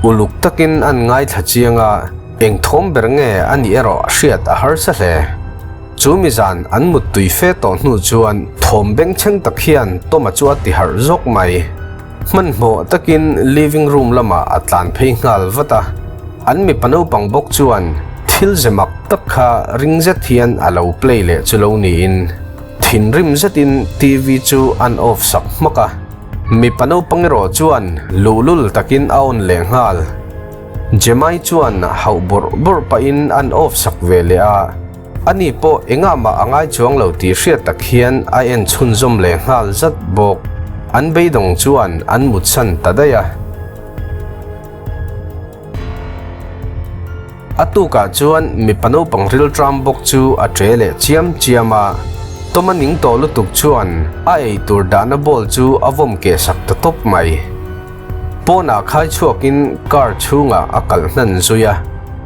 Uluk takin an ngaithla chiang a, eng thawm ber nge a nih erawh hriat a harsa hle. Chu mizan an muttui fe tawh hnu chuan thawm bengchheng tak hian Toma chu a ti harh zawk mai. Hmanhmawh takin living room lamah a tlan phei nghal vat a, an mipa naupang bawk chuan thil ze mak tak kha ring zet hian a lo play leh chu lo niin thinrim zetin TV chu an off sak hmak a. Mipa naupang erawh chuan luhlul takin a on leh nghal. Jemai chuan hauh bawrh bawrh pahin an off sak ve leh a, ani pawh engah mah a ngai chuang lo tih hriat tak hian a en chhunzawm leh nghal zat bawk. An beidawng chuan an mutsan ta daih a. A tukah chuan mipa naupang rilṭam bawk chu a ṭe leh chiam chiam a, Toma ning tawh lutuk chuan a eitur dahna bowl chu a vawm keh sak ta tawp mai. Pawnah khai chhuakin car chhungah a kalh hnan zui a,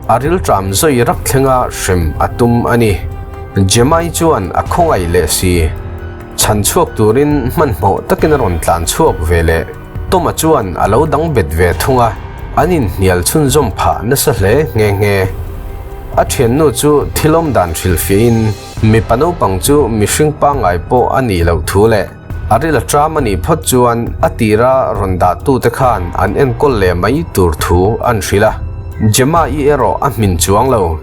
a rilṭam zawi rak thlenga hrem a tum a ni. Jemai chuan a khawngaih leh si. Chhan chhuak turin hmanhmawh takin a rawn tlan chhuak ve leh. Toma chuan a lo dang bet ve thung a, an inhnial chhunzawm phah nasa hle nghe nghe. A thiannu chu thil awm dan hrilhfiahin mipa naupang chu mihring pangngai pawh a nih loh thu leh a ril a tram a nih phawt chuan a tira rawn dahtute khan an enkawl leh mai tur thu an hrilh a. Gemma-i erawh a hmin chuang lo.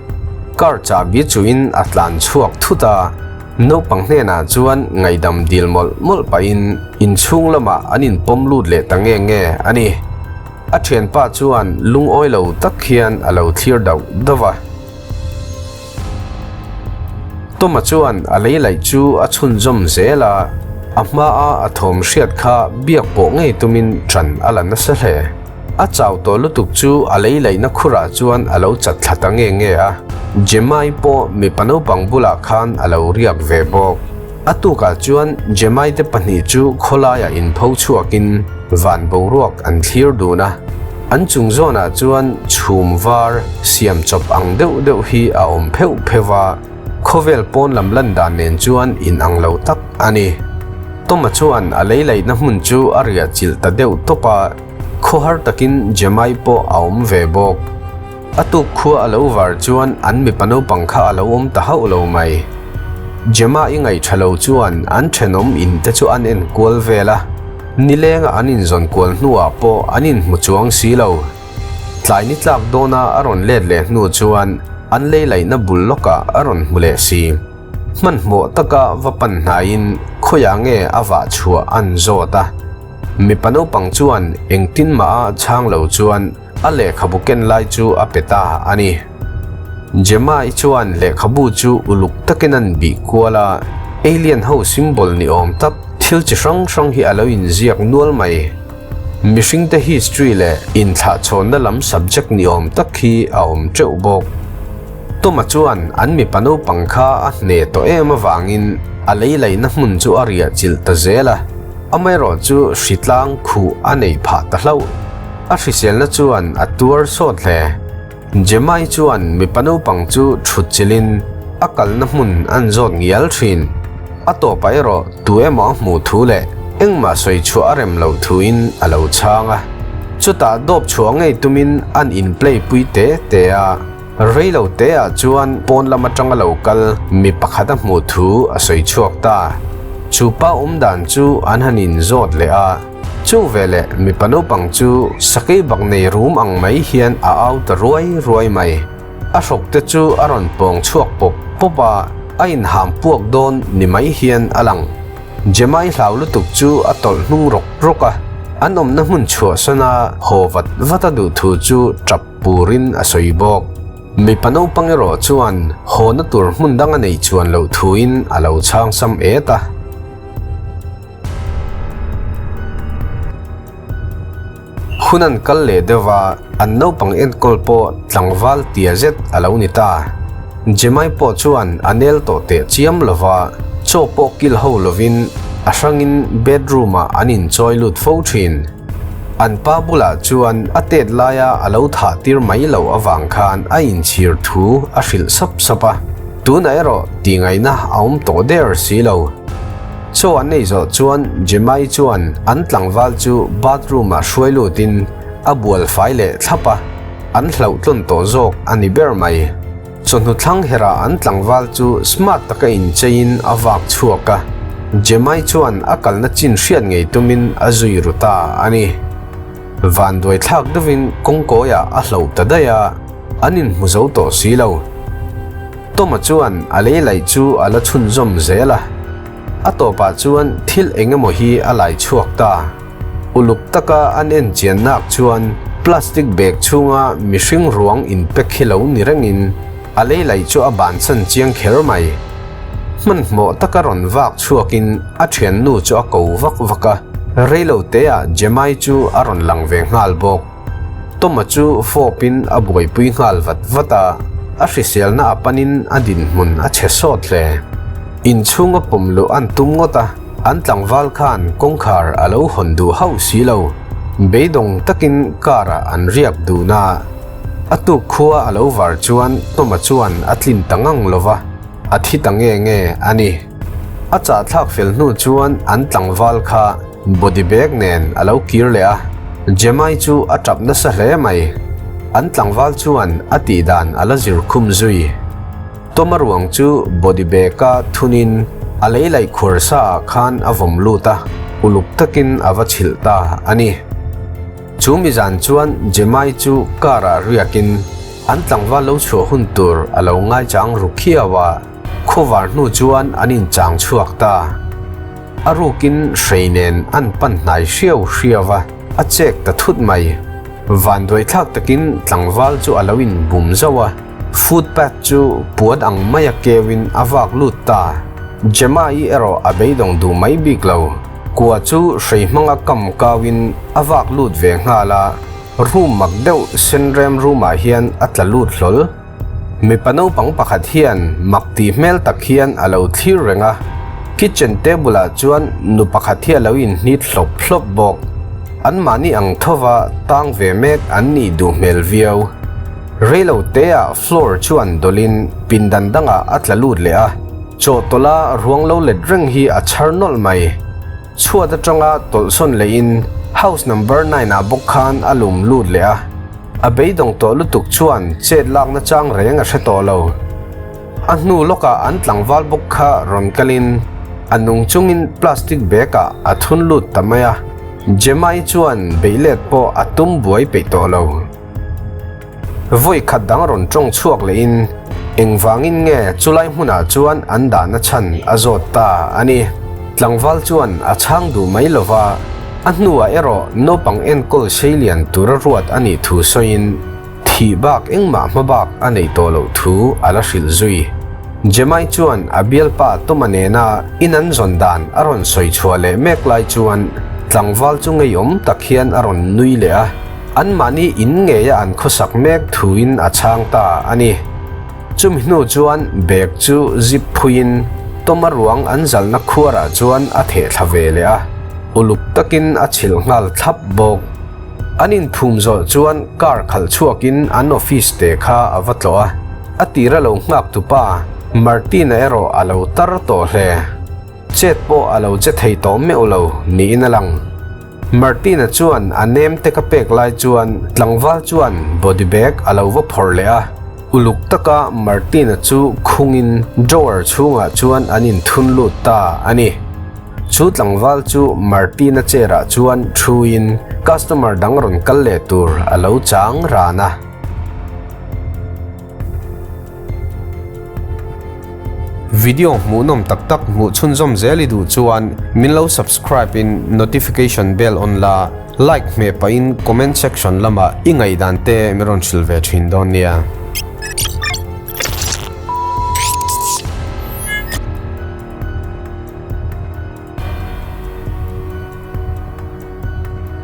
Car chahbi chuhin a tlan chhuak thut a. Naupang hnenah chuan ngaihdam dil mawlh mawlh pahin inchhung lamah an inpawm lut leh ta nge nge a ni. A thianpa chuan lungawi lo tak hian a lo thlir dauh dauh a. Toma chuan a lei laih chu a chhunzawm zel a, a hmaa a thawm hriat kha biak pawh ngei tumin ṭan a la nasa hle. A chau tawh lutuk chu a lei laihna khurah chuan a lo chat thla ta nge nge a, Jemai pawh mipa naupang bulah khan a lo riak ve bawk. A tukah chuan Jemai te pahnih chu khawlaiah inpho chhuakin van boruak an thlir dun a, an chung zawnah chuan chhum var siam chawp ang deuh deuh hi a awm pheuh pheuh a, Khawvel pawn lam lan dan nen chuan in ang lo tak a ni. Toma chuan a lei laihna hmun chu a riah chilh ta deuh tawp a, khawhar takin Jemai pawh a awm ve bawk. A tuk khua a lo var chuan an mipa naupang kha a lo awm ta hauh lo mai. Jema i ngaih tha lo chuan an thenawm in te chu an en kual vel a, nilenga an inzawn kual hnuah pawh an inhmu chuang si lo. Tlai ni tlak dawna a rawn let leh hnu chuan an lei laihna bul lawkah a rawn hmu leh si. Hmanhmawh taka va pan hnaiin khawiah nge a vah chhuah an zawt a. Mipa naupang chuan engtin mah a chhang lo chuan a lehkhabu ken lai chu a pe ta a ni. Gemma-i chuan lehkhabu chu uluk takin an bih kual a, alien ho symbol ni awm tak thil chi hrang hrang hi a lo inziak nual mai. Mihringte history leh inthlahchhawnna lam subject ni awm tak hi a awm teuh bawk. Toma chuan an mipa naupang kha a hne tawh em avangin a lei laihna hmun chu a riah chilh ta zel a, amaherawhchu hritlang khuh a neih phah ta hlauh. A hriselna chuan a tuar sawt hle. Jemai chuan mipa naupang chu thut chilhin a kalna hmun an zawt ngial thin. A tawpah erawh tu emaw a hmuh thu leh engmah sawi chhuah a rem loh thuin a lo chhang a. Chutah dawp chhuah ngei tumin an in play pui te te a, rei lo te ah chuan pawn lam atanga lo kal mi pakhat a hmuh thu a sawi chhuak ta. Chu pa awm dan chu an han in zawt leh a. Chu veleh mipa naupang chu sakei bak nei rum ang mai hian a au ta ruai ruai mai. A hrawk te chu a rawn pawng chhuak pawp pawp a, a inham puak dawn ni mai hian a lang. Jemai hlau lutuk chu a tawlh hnung rawk rawk a, an awmna hmun chhuahsan a haw vat vat a duh thu chu tap purin a sawi bawk. Mipa naupang erawh chuan hawna tur hmun dang a nei chuan loh thuin a lo chhang sam et a. Hun an kal leh deuh a, an naupang enkawl pawh tlangval tia zet a lo ni ta. Jemai pawh chuan a nel tawh teh chiam lo va, chaw pawh kil ho lovin a hrangin bedroom ah an inchawi lut fo thin. An pa bulah chuan a tet laia a lo thah tir mai loh avang khan a inchhir thu a hrilh sap sap a, tunah erawh tihngaihna a awm tawh der si lo. Chaw an ei zawh chuan Jemai chuan an tlangval chu bathroom ah hruai lutin a bual fai leh thlap a, an hlauhtlawn tawh zawk a ni ber mai. Chawhnu thlang herah an tlangval chu smart taka incheiin a vak chhuak a, Jemai chuan a kalna chin hriat ngei tumin a zui ru ta a ni. Vanduai thlak deuhin kawngkawiah a hloh ta daih a, an inhmu zo tawh si lo. Toma chuan a lei laih chu a la chhunzawm zel a, a tawpah chuan thil eng emaw hi a lai chhuak ta. Uluk taka an en chian nak chuan plastic bag chhunga mihring ruang inpek hi lo ni rengin a lei laih chu a bansan chiang kher mai. Hmanhmawh taka rawn vak chhuakin a thiannu chu a ko vak vak a, reilo teah Jemai chu a rawn lang ve nghal bawk. Toma chu fawpin a buaipui nghal vat vat a, a hriselna a panin a dinhmun a chhe sawt hle. Inchhunga pawm luh an tum ngawt a. An tlangval khan kawngkhar a lo hawn duh hauh si lo. Beidawng takin car ah an riak dun a. A tuk khua a lo var chuan Toma chuan a tlin ta ngang lo va, a thi ta nge nge a ni. A chahthlak fel hnu chuan an tlangval kha body bag nen a lo kir leh a, Jemai chu a tap nasa hle mai. An tlangval chuan a tihdan a la zir khum zui. Toma ruang chu body bag-a thunin a lei laih khuar sa ah khan a vawm lut a, uluk takin a va chhilh ta a ni. Chu mizan chuan Jemai chu car-ah riakin an tlangval lo chhuah hun tur a lo ngaichang ru khiau a, khuavar hnu chuan an inchang chhuak ta. A rukin hrei nen an pan hnai hriau hriau a, a chek ta thut mai. Vanduaithlak takin tlangval chu a lo inbum zauh a. Footpath chu puan ang maia keuin a vak lut ta. Gemma-i erawh a beidawng duh mai bik lo. Kua chu hrei hmanga kam kauin a vak lut ve nghal a, room mak deuh sen rem room-ah hian a tla lut hlawl. Mipa naupang pakhat hian mak tih hmel tak hian a lo thlir reng a, kitchen table-ah chuan nu pakhat hi a lo inhnit hlawp hlawp bawk. Anmahni ang thova tang ve mek an nih duh hmel viau. Reilo teah floor chuan dawlin pindan dangah a tla lut leh a, chawhtawlha ruang lo let reng hi a chhar nawlh mai. Chhuat atanga tawlhsawn lehin house number nine-ah bawk khan a lum lut leh a, a beidawng tawh lutuk chuan chet lakna chang reng a hre tawh lo. A hnu lawkah an tlangval bawk kha rawn kalin a nung chungin plastic bag-ah a thun lut ta mai a, Gemma-i chuan beihlet pawh a tum buai peih tawh lo. Vawi khat dang rawn tawng chhuak lehin engvangin nge chulai hmunah chuan an dahna chhan a zawt ta a ni. Tlangval chuan a chhang duh mai lova, a hnuah erawh naupang enkawl seilian tura ruat a nih thu sawiin thih bak engmah hma bak a neih tawh loh thu a la hrilh zui. Jemai chuan a bialpa Toma nena in an zawn dan a rawn sawi chhuah leh mek lai chuan tlangval chu ngeiawm tak hian a rawn nui leh a. Anmahni in ngeia an khawsak mek thuin a chhang ta a ni. Chumi hnu chuan bag chu zip phuiin Toma ruang an zalna khuarah chuan a theh thla ve leh a, uluk takin a chhilh nghal thlap bawk. An inphum zawh chuan car khalh chhuakin an office te kha a va tlawh a, a tira lo nghak tupa Martin-a erawh a lo tar tawh hle. Chet pawh a lo che thei tawh meuh lo niin a lang. Martina chuan a nem te ka pek lai chuan tlangval chuan body bag a lo va phawrh leh a, uluk taka Martina chu khungin drawer chhungah chuan an inthun lut ta a ni. Chu tlangval chu Martina chair ah chuan thuin customer dang rawn kal leh tur a lo chang ran a. Video hmuhnawm tak tak hmuh chhunzawm zel i duh chuan min lo subscribe in notification bell on la, like hmeh pahin comment section lamah i ngaihdan te min rawn hrilh ve thin dawn nia.